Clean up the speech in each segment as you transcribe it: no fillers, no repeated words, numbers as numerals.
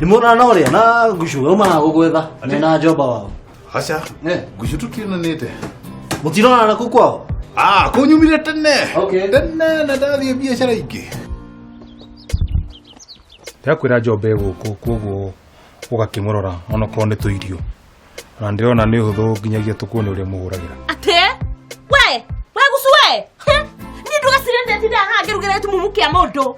Nĩ muonana na ũrĩa na ngucu aumaga gũgwetha mena njomba wao. Aca. Ngucu tũtionanĩte. Mũtironana na kũu kwao? Ah, kũu nyumire tene. Okay. Tene na ndathiĩ biacara ingĩ. Ndĩrakwĩra njombe gũkũ koguo ũgakĩmũrora onokorwo nĩ tũirio na ndĩrona nĩ ũhũthũ nginyagia tũkuone ũrĩa mũhũragĩra. Atĩ we we gucu we niĩ ndũgacire ndetinda haha ngĩrugĩra gĩtumumu kĩa mũndũ.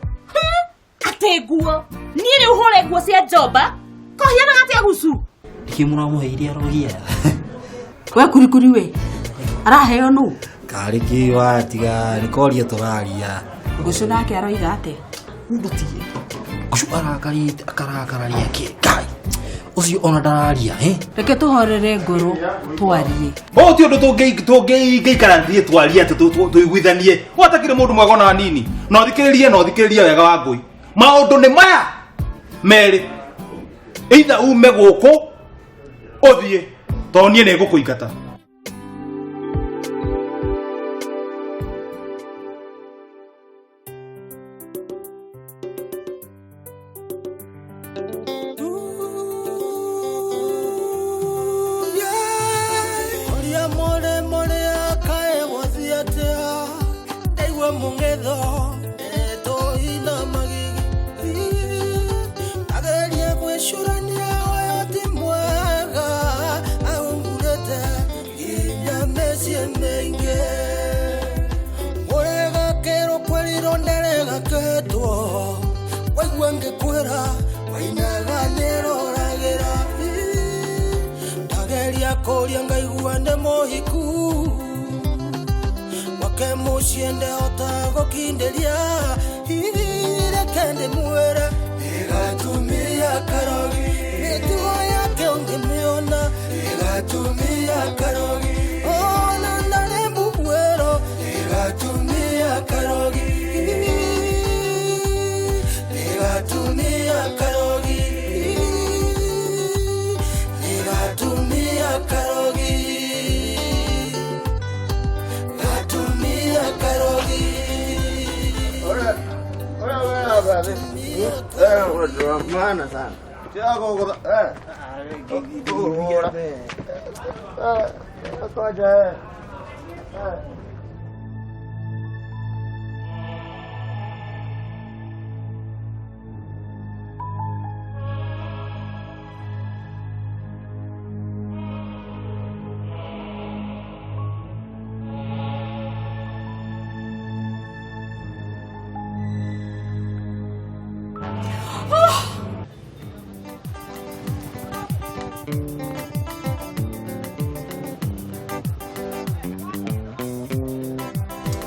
Atĩ nguo niĩ rĩu hũre nguo cia njomba kohianaga atĩa gucu? Nĩkĩ mũramũheire arogia? We kurikuri we araheo nũ? Karĩ kĩ watiga nĩ koria tũraria. Gucu nake aroiga atĩa? Mũndũ ti gucu arakarĩte akarakararia kĩ Ngai ũcio ona ndararia eh? Reke tũhorere ngoro twarie. Ũũ ti ũndũ tũngĩikaranie twarie atĩ tũiguithanie gwatakire mũndũ mwega ona hanini na ũthikĩrĩrie na ũthikĩrĩrie wega wa ngũi. Maũndũ nĩ maya merĩ, either ume gũkũ ũthiĩ tondũ niĩ nĩ ngũkũingata. Ũrĩa mũrĩ mũrĩ akae gũthiĩ atĩa ndaigua mũng'etho ndeto ina magigi ageria gwĩcũrania ũyũ ti mwega ahungurĩte nginya mĩciĩ mĩingĩ ũregakĩrwo kwĩrirwo nderegakĩtwo waigua ngĩkwĩra wainaga nĩroragĩra ndageria kũria ngaigua nĩ mũhiku gwake mũciĩ ndehota gũkindĩria reke ndĩmwĩre ĩgatumia karogi mĩtugo yake ũngĩmĩona ĩgatumia karogi ona ndarĩ mbuguĩro ĩgatumia karogi ĩgatumia karogi ĩgatumia karogi gatumia karogi. Maana sana.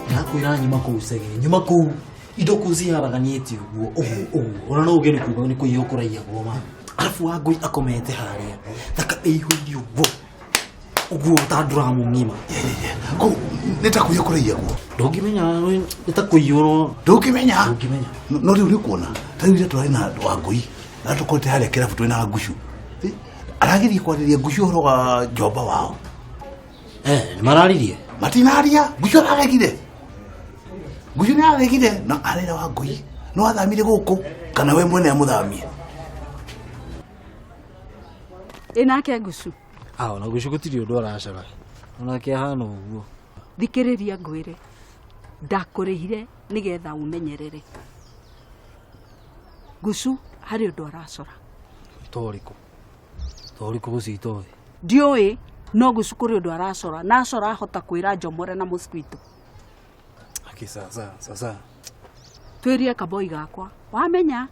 Ndakwĩra nyuma kũu cege nyuma kũu indo kũu ciharaganĩtie ũguo ũguo ũguo ona no uge nĩ kuga nĩ kũiywo kũraiyagwo ma arabu wa ngũi akomete harĩa thaka ĩihũire ũguo ũguo ta nduramu ng'ima. Kũu nĩ ta kũiywo kũraiyagwo. Ndũngĩmenya nĩ ta kũiyũrwo. Ndũngĩmenya. Ndũngĩmenya. No rĩu nĩ ũkuona ta rĩu ithe tũrarĩ na Wangũi na tũkorete harĩa kĩrabu twĩ na Ngucu. Arageria kwarĩria Ngucu ũhoro wa njomba wao. Nĩ mararirie? Matinaria, Ngucu araregire. Ngucu nĩ araregire na arera Wangũi no athamire gũkũ kana we mwene amũthamie. Ĩ nake Ngucu? Ah, ona Ngucu gũtirĩ ũndũ aracora. Onake ahana ũguo. Thikĩrĩria ngwĩre ndakũrĩhire nĩgetha ũmenyerere. Ngucu harĩ ũndũ aracora. Torĩkũ? Torĩkũ Gucu itoĩ? Ndiũĩ no Gucu kũrĩ ũndũ aracora na acora ahota kwĩra Njomore na Mosquito. Aki sasa sasa. Twĩrie kaboi gakwa wamenya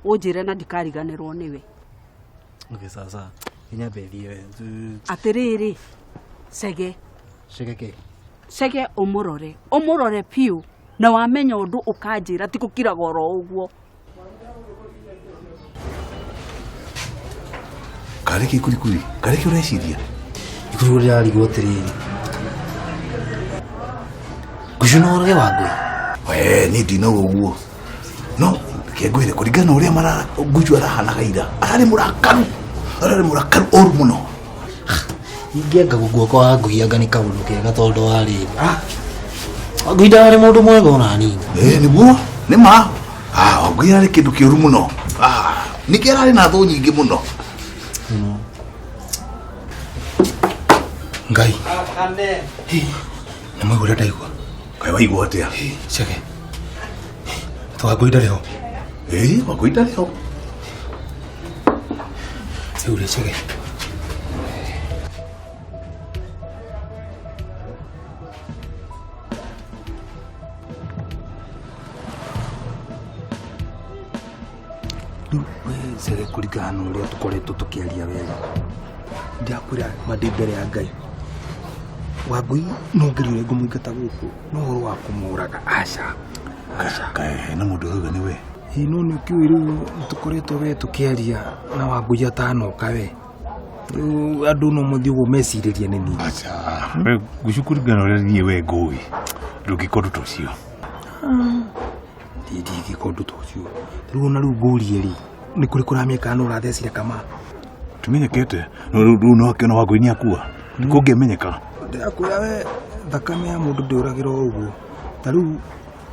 ũnjĩre na ndikariganĩrwo nĩwe. Okay, sasa. Inyambe thiĩ we. Atĩrĩrĩ Cege. Cege kĩ? Cege ũmũrore ũmũrore biũ na wamenya ũndũ ũkanjĩra ti gũkiraga oro ũguo. Karĩ kĩ kurikuri? Karĩ kĩ ũreciria? Ikurikuri rĩrarigwo atĩrĩrĩ. Ngucu no orage Wangũi? We niĩ ndinauga ũguo. No reke ngwĩre kũringana na ũrĩa Ngucu arahanaga ira ararĩ mũrakaru ararĩ mũrakaru ũru mũno. Ingĩanga guoko wa Ngũi anga nĩ kaũndũ kega tondũ wa rĩrĩ. Wangũi ndararĩ mũndũ mwega ona hanini. Nĩguo nĩ ma. Wangũi ararĩ kĩndũ kĩũru mũno. Nĩkĩ ararĩ na thũ nyingĩ mũno? Ngai. Nĩ mwaigua ũrĩa ndaigua? Kaĩ waigua atĩa? Chege. Twangũi ndarĩ ho. Ĩĩ, Wangũi ndarĩ ho. Rĩu rĩ Chege. Rĩu we Chege kũringana na ũrĩa tũkoretwo tũkĩaria wega ndakwĩra ma ndĩ mbere ya Ngai Wangũi no ngerie ũrĩa ngũmũingata gũkũ no ũhoro wa kũmũraga aca aca. Kaĩ hena mũndũ ũrauga nĩ we? Ĩ no nĩ ũkĩũĩ rĩu tũkoretwo we tũkĩaria na Wangũi atanoka we rĩu andũ no mathiĩ ũguo mecirĩrie nĩ niĩ. Aca, we Gucu kũringana na ũrĩa niĩ we ngũĩ ndũngĩka ũndũ ta ũcio. Niĩ ndingĩka ũndũ ta ũcio. Rĩu ona rĩu ngũrie rĩ nĩ kũrĩ kũramenyeka nũ ũrathecire kama? Tumenyekete no rĩu rĩu no akĩona Wangũi nĩ akua kũngĩmenyeka. Ndĩrakwĩra we thakame ya mũndũ ndĩũragĩra o ũguo ta rĩu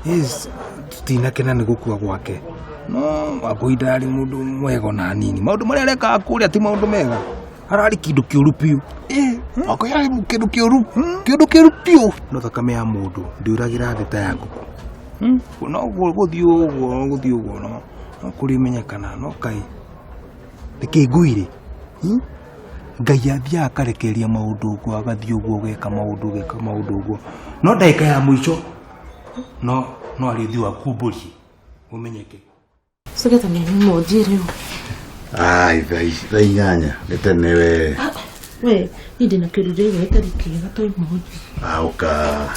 yes tũtinakena nĩ gũkua gwake no Wangũi ndarĩ mũndũ mwega ona hanini maũndũ marĩa arekaga kũrĩa ti maũndũ mega hararĩ kĩndũ kĩũru biũ. Wangũi ararĩ kĩndũ kĩũru kĩndũ kĩũru biũ. No thakame ya mũndũ ndĩũragĩra thĩ ta ya ngũkũ. No gũthiĩ ũguo gũthiĩ ũguo no no kũrĩmenyekana no kai nĩkĩ ngũirĩ Ngai athiaga akarekereria maũndũ ũguo agathiĩ ũguo ũgeka maũndũ ũgeka maũndũ ũguo no ndagĩka ya mũico no no arĩthiĩ akumbũrie ũmenyeke. Cege ta nĩ mũnji rĩu. Ai, thaa inyanya nĩ tene we. We, niĩ ndĩna kĩndũ ndĩraigua gĩtarĩ kĩega to imonji. Ũka.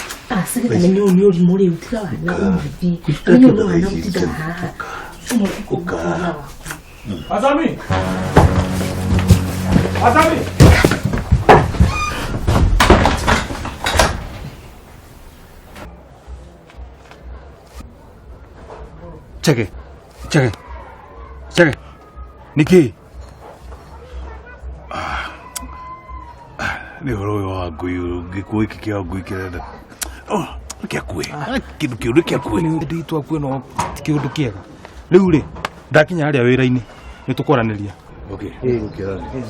Cege ta nĩ ũyũ nĩ ũrimũ rĩu tiga wana ũmũthi. Nĩ ũndũ wana gũtinda haha. Ũka. Azami! Azami! Chege, chege, chege. Nĩkĩ? Nĩ ũhoro ũyũ wa ngui gĩkuũ gĩkĩ kĩa ngui kĩrenda. Oh, kĩakue. Kĩndũ kĩũru kĩakue. Nĩ nditũ akue no ti kĩũndũ kĩega. Rĩu rĩ, ndakinya harĩa wĩra-inĩ nĩ tũkwaranĩria. Okay. Ũkĩaranĩria.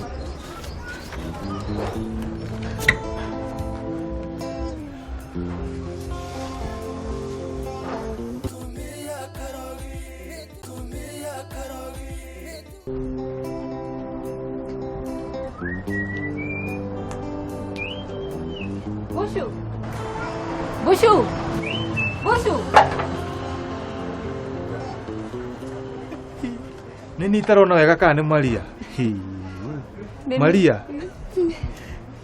Bushu! Bushu! Bushu! Nĩ niĩ itarona wega kana nĩ Maria? Maria?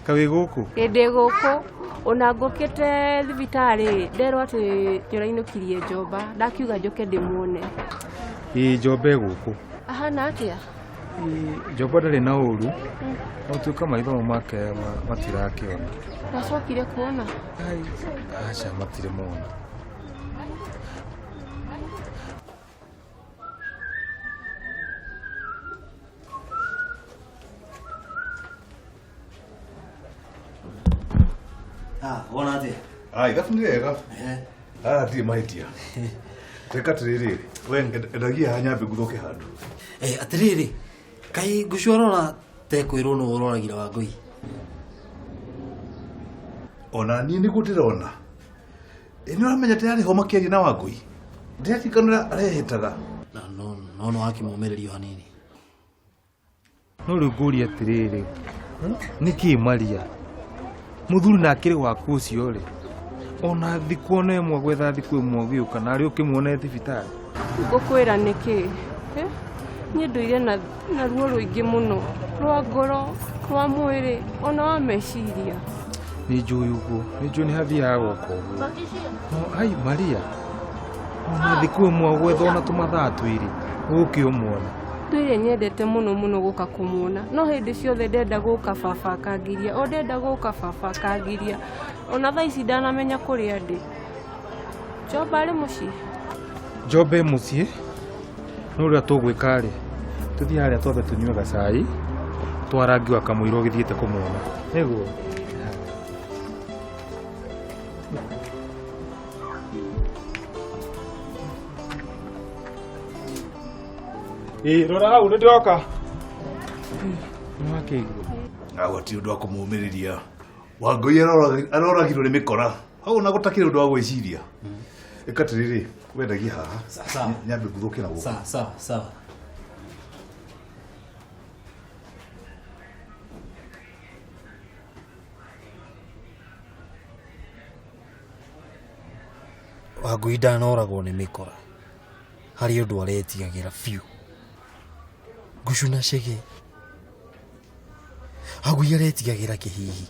Kawĩ gũkũ? Ndĩ gũkũ ona ngũkĩte thibitarĩ nderwo atĩ nĩũrainũkirie Njomba ndakiuga njũke ndĩmuone. Ĩĩ Njomba e gũkũ. Ahana atĩa? Njomba ndarĩ na ũru no tuĩka maitho make matirakĩona. Ndacokire kuona? Aca matirĩ mona. Wona atĩa? Ai, ithabu nĩ rĩega. Haha ndirĩ mahĩtia. Reka atĩrĩrĩ, we endagia haha nyambe nguthũke handũ. Atĩrĩrĩ, kaĩ Ngucu arora tekwĩrwo nũ ũroragire Wangũi? Ona niĩ nĩguo ndĩrona. Nĩ ũramenya ndĩrarĩ ho makĩaria na Wangũi? Ndĩraririkana arehĩtaga. Na no no no akĩmũmĩrĩrio hanini. No rĩu ngũrie atĩrĩrĩ, nĩkĩ Maria? Mũthuri na akĩrĩ waku ũcio rĩ, ona thikũ ona ĩmwe gwetha thikũ ĩmwe ũgĩũka na arĩ ũkĩmuone thibitarĩ. Ngũkwĩra nĩkĩ? Niĩ ndũire na ruo rũingĩ mũno rwa ngoro, rwa mwĩrĩ, ona wa meciria. Nĩ njũĩ ũguo, nĩ njũĩ nĩ hathiaga gwaka ũguo. No ai Maria, ona thikũ ĩmwe gwetha ona tũmathaa twĩrĩ, ũke ũmuone. Ndũire nyendete mũno mũno gũka kũmuona no hĩndĩ ciothe ndenda gũka baba akangiria o ndenda gũka baba akangiria ona thaa ici ndanamenya kũrĩa ndĩ. Njomba arĩ mũciĩ? Njomba e mũciĩ no ũrĩa tũgwĩka rĩ tũthiĩ harĩa twambe tũnyue gacai twarangiwa kamũira ũgĩthiĩte kũmuona nĩguo. Ĩĩ, rora hau nĩ ndĩroka. Nĩ wakĩigua. Agwo ti ũndũ wa kũmũmĩrĩria. Wangũi aroragirwo nĩ mĩkora. Hau ona gũtakĩrĩ ũndũ wa gwĩciria. Ĩka atĩrĩrĩ, wendagia haha. Sawa. Nyambe nguthũke na gũkũ. Sawa, sawa, sawa. Wangũi ndanoragwo nĩ mĩkora. Harĩ ũndũ aretigagĩra biũ. Ngucu na Chege. Wangũi aretigagĩra kĩhihi.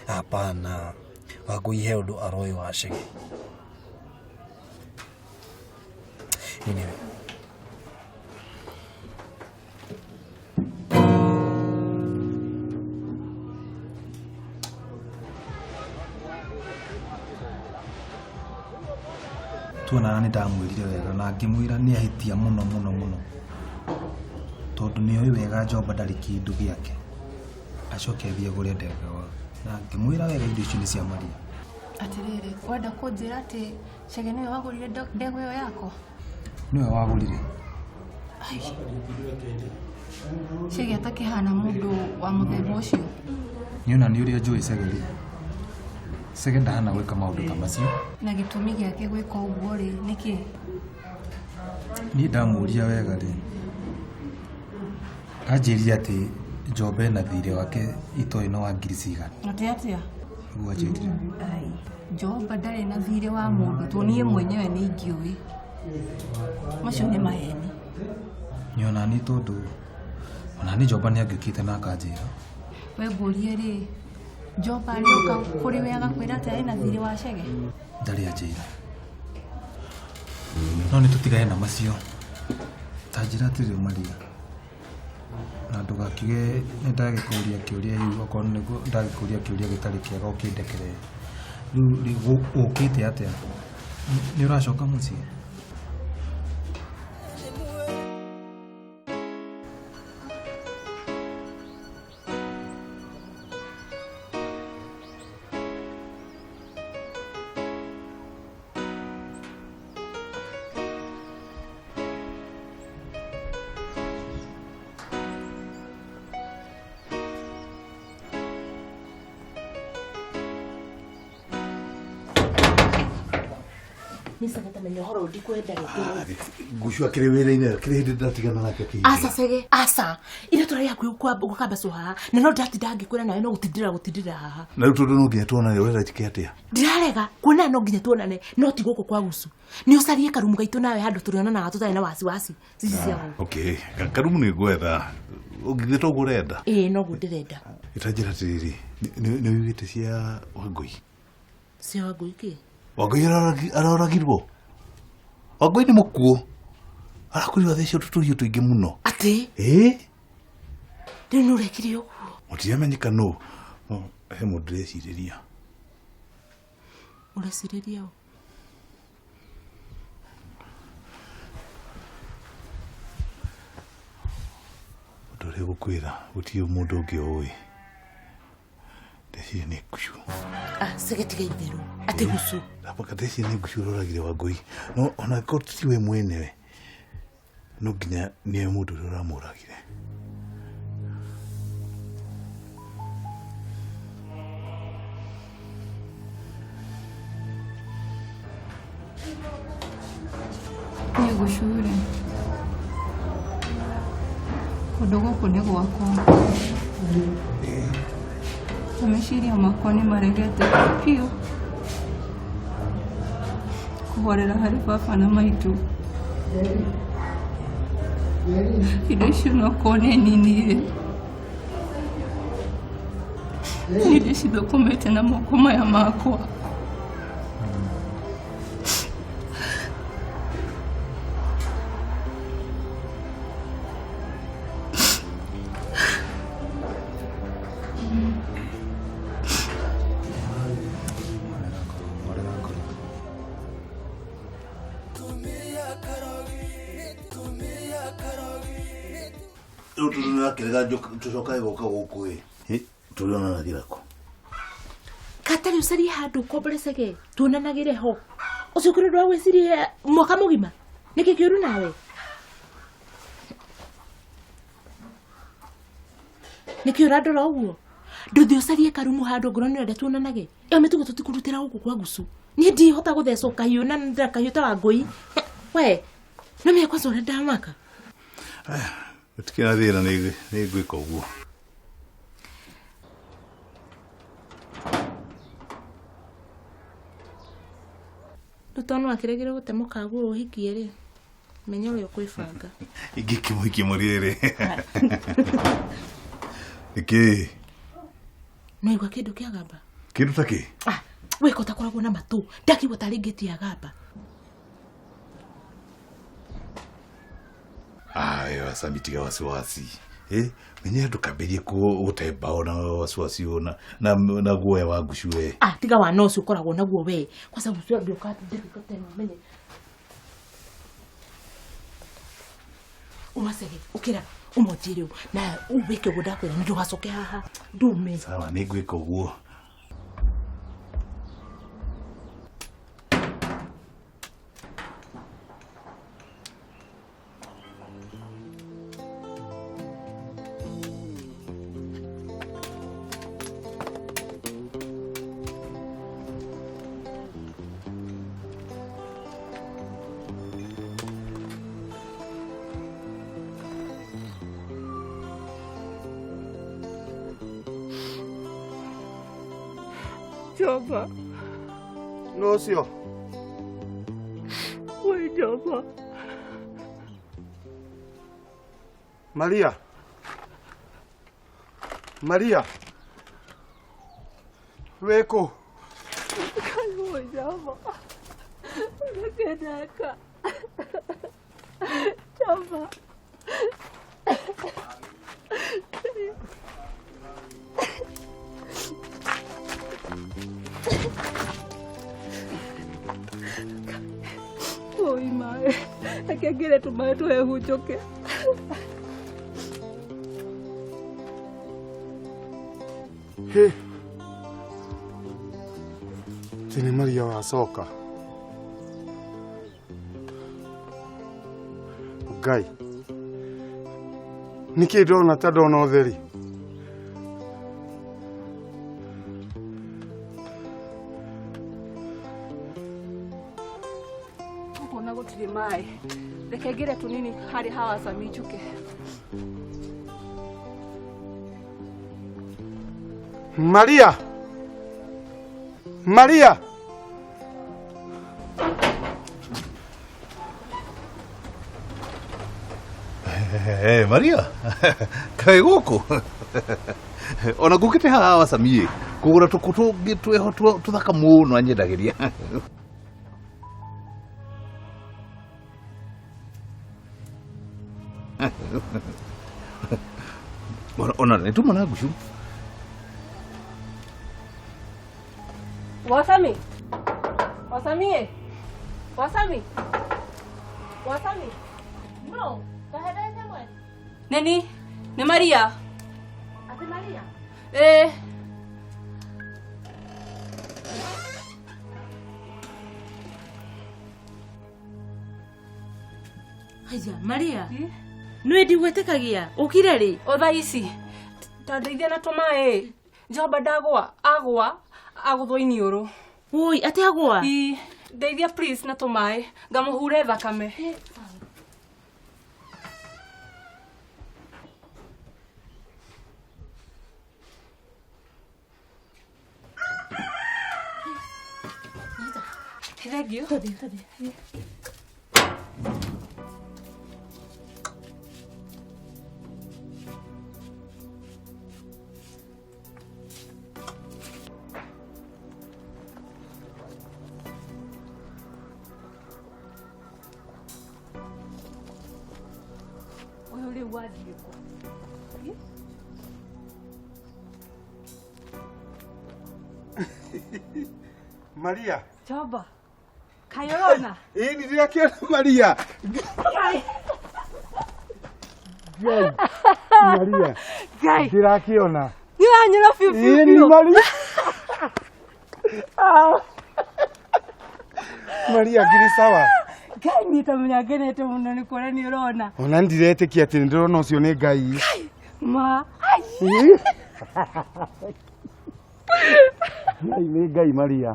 Hapana. Wangũi he ũndũ aroĩ wa Chege. Anyway. Tuonana nĩ ndamwĩrire wega na ngĩmwĩra nĩ ahĩtia mũno mũno mũno tondũ nĩ oĩ wega Njomba ndarĩ kĩndũ gĩake acoke athiĩ agũre ndegwa na ngĩmwĩra wega indo icio nĩ cia Maria. Atĩrĩrĩ, wenda kũnjĩra atĩ Chege nĩwe wagũrire ndegwa ĩyo yakwa? Nĩwe wagũrire. Ai. Chege atakĩhana mũndũ wa mũthemba ũcio. Nĩ ona nĩ ũrĩa njũĩ Chege rĩ, Chege ndahana gwĩka maũndũ ta macio. Na gĩtũmi gĩake gwĩka ũguo rĩ, nĩkĩ? Niĩ ndamũria wega rĩ, anjĩrire atĩ Njomba ena thirĩ wake itoĩ no wa ngiri cigana. Atĩ atĩa? Nĩguo anjĩrire. Ai, Njomba ndarĩ na thirĩ wa mũndũ, tondũ niĩ mwenyewe nĩ ingĩũĩ. Macio nĩ maheni. Nĩ ona niĩ tondũ ona niĩ Njomba nĩ angĩũkĩte na akanjĩra. We ngũrie rĩ, Njomba arĩũka kũrĩ we agakwĩra atĩ arĩ na thirĩ wa Chege? Ndarĩ anjĩra. No nĩ tũtigane na macio. Ta njĩra atĩrĩrĩ Maria, na ndũgakiuge nĩ ndagĩkũria kĩũria rĩu okorwo nĩguo ndagĩkũria kĩũria gĩtarĩ kĩega ũkĩndekere. Rĩu rĩ ũkĩte atĩa? Nĩ ũracoka mũciĩ? Ngucu akĩrĩ wĩra-inĩ akĩrĩ hĩndĩ ndatigana nake akĩhingia. Aca Chege, aca. Ira tũrarĩ hakuhĩ gũkamba cũ haha na no ndatinda ngĩkwĩra nawe no gũtindĩra haha. Na rĩu tondũ no nginya tuonane ũrenda njĩke atĩa? Ndĩrarega kuonana no nginya tuonane no ti gũkũ kwa Gucu. Nĩ ũcarie karumu gaitũ nawe handũ tũrĩonanaga tũtarĩ na wasiwasi. Cici cia gũkũ. Okay, karumu nĩ ngwetha. Ũngĩthiĩ toguo ũrenda? Ĩĩ noguo ndĩrenda. Ĩtanjĩra atĩrĩrĩ, nĩ ũiguĩte cia Wangũi? Cia Wangũi kĩ? Wangũi aroragirwo. Wangũi nĩ mũkuũ. Arakorirwo athecwo tũtũhiũ tũingĩ mũno. Atĩ? Ĩĩ. Rĩu nĩ ũrekire ũguo? Gũtiramenyeka nũ. No he mũndũ ndĩrecirĩria. Ũrecirĩria ũ? Ũndũ ũrĩa ngũkwĩra gũtirĩ mũndũ ũngĩ ũĩ. Ndeciria nĩ Ngucu. Ah, Chege tiga itherũ. Atĩ Gucu. Ndapaka ndeciria nĩ Ngucu ũroragire Wangũi. No ona angĩkorwo ti we mwenyewe, no nginya nĩwe mũndũ ũrĩa ũramũragire. Niĩ Gucu rĩ, kũndũ gũkũ nĩ gwakwa. Na meciria makwa nĩ maregete biũ kũhorera harĩ baba na maitũ. Indo icio no korwo nĩ nini rĩ, niĩ ndĩcithũkũmĩte na moko maya makwa. Rĩu tondũ nĩũrakĩrega tũcoke gũka gũkũ ĩ, tũrĩonanagĩra kũ? Katarĩ ũcarie handũ ũkombore Chege tuonanagĩre ho. Ũcio kũrĩ ũndũ wa gwĩciria mwaka mũgima. Nĩkĩ kĩũru nawe? Nĩkĩ ũrandora ũguo? Ndũthiĩ ũcarie karumu handũ ngorwo nĩ ũrenda tuonanage. Ĩyo mĩtugo tũtikũrutĩra gũkũ kwa gucu. Niĩ ndihota gũthecwo kahiũ na ndĩra kahiũ ta wa ngũi. We, no menya kwanza ũrĩa ndamaka. Gũtikĩrĩ na thĩna nĩ ngwĩka ũguo. Rĩu tondũ nĩwakĩregire gũte mũkaguo ũhikie rĩ, menya ũrĩa ũkwĩbanga. Ingĩkĩmũhikia mũrĩrĩ. Nĩkĩ? Nĩwaigua kĩndũ kĩa gamba? Kĩndũ ta kĩ? Ah, wĩka ũtakoragwo na matũ. Ndakĩigua tarĩ ngĩti ya gamba. Ayo Sami tiga wasiwasi. Menya ndũkambĩrie gũte mbaũ na wasiwasi ũyũ na guoya wa ngucu we. Ah, tiga wana ũcio ũkoragwo naguo we. Kwanza ngucu ndũka ndĩrĩka tena ũmenye. Umasege, ũkĩra ũmũthiĩ rĩu na wĩke ũguo ndakwĩra na ndũgacoke haha ndume. Sawa, nĩngwĩka ũguo. Jomba. No ũcio. We Jomba. Maria. Maria. Wĩkũ? Kai Jomba. Ndakendaka. Jomba. Oi maĩ. Reke ngĩre tũmaĩ tũhehu njũke. Hĩ. Ti nĩ Maria wacoka. Ngai. Nĩkĩ ndona ta ndona ũtheri? Ũkuona gũtirĩ maĩ. Reke ngĩre tũnini harĩ hawa Sami njũke. Maria. Maria. Hey, Maria. Kaĩ gũkũ? Ona ngũkĩte haha wa Sami kũgũra tũkũ tũngĩ twĩho tũthaka mũno anyendagĩria. Ona nĩ tuma na ngucu. Wasami. Wasami. Wasami. Wasami. No, kahera Samuel. Neni, nĩ Maria. Atĩ Maria? Eh. Haya, Maria. Nĩ ndigwĩtĩkagia. Ũkire rĩ? O thaa ici. Ta ndeithia na tũmaĩ. Njomba ndagwa, agwa, agũthwo iniũrũ. Woi, atĩ agwa? Ii, ndeithia please na tũmaĩ. Ngamũhure thakame. Thank you. Tũthiĩ. Ũyũ rĩu wathiĩ kũ? Maria. Jomba. Kaĩ ũrona? Ĩĩ nĩ ndĩrakĩona Maria. Ngai. Ngai. Maria. Ngai. Ndĩrakĩona. Nĩ ũranyona biũ biũ Ĩĩ nĩ biũ. Maria. Maria ngiri sawa. Ngai Niĩ ta mũnya ngenete mũno nĩ kuona nĩ ũrona. Ona ndiretĩkia atĩ nĩndĩrona ũcio nĩ Ngai. Ma. Ngai nĩ Ngai Maria.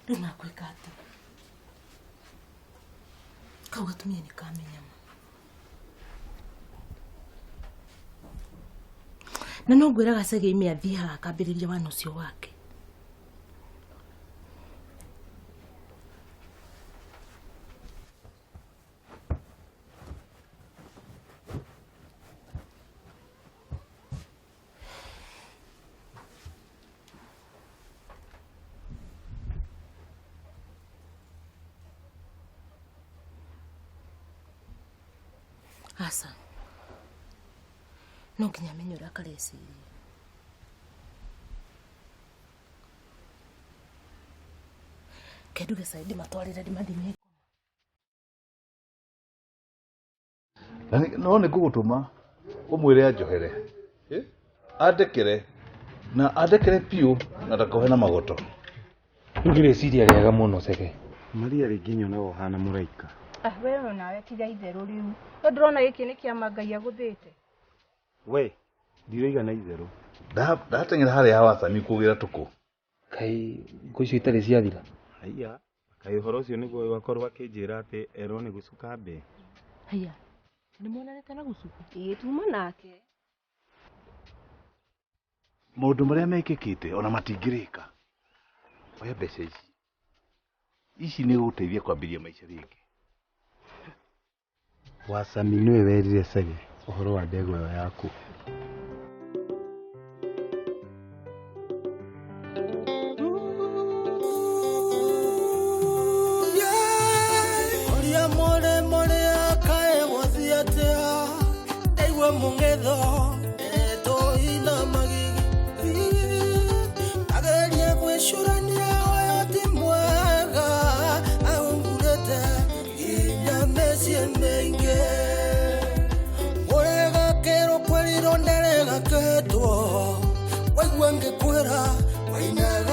Rĩu makwĩka atĩa? Kau gatumia nĩ kamenya ma. Na no ngwĩraga Cege athiĩ haha akambĩrĩria wana ũcio wake. Aca. No nginya menye ũrĩa kareciria. Kenduge sai ndimatwarĩre ndimathime. No nĩ ngũgũtũma ũmwĩre anjohere. Andekere na andekere piũ na ndakohe na magoto. Rĩu ngĩrĩciria rĩega mũno Cege. Maria rĩngĩ nyonaga ũhana mũraika. Ah, we nawe tiga itherũ rĩu. No ndĩrona gĩkĩ nĩ kĩama Ngai agũthĩte. We, ndiroiga na itherũ. Ndateng'era harĩa ha Wacami kũgĩra tũkũ. Kaĩ ngũ icio itarĩ ciathira? Haiya, kaĩ ũhoro ũcio nĩguo wakorwo akĩnjĩra atĩ erwo nĩ gũcuka mbĩ. Haiya, nĩ muonanĩte na gũcuka? Ĩĩ tuma nake. Maũndũ marĩa mekĩkĩte ona matingĩrĩka. Oya mbeca ici. Ici nĩ gũgũteithia kwambĩrĩria maica rĩngĩ. Wacami nĩwe werire Cege ũhoro wa ndegwa ĩyo yaku. Oria more more akae gũthiĩ atĩa ndaigua mũng'etho ndeto ina magigi ageria gwĩcũrania ũyũ ti mwega ahungurĩte nginya mĩciĩ mĩingĩ ũrega kĩrwo kwerirwo nderegakĩtwo waigua ngĩkwĩra wainaga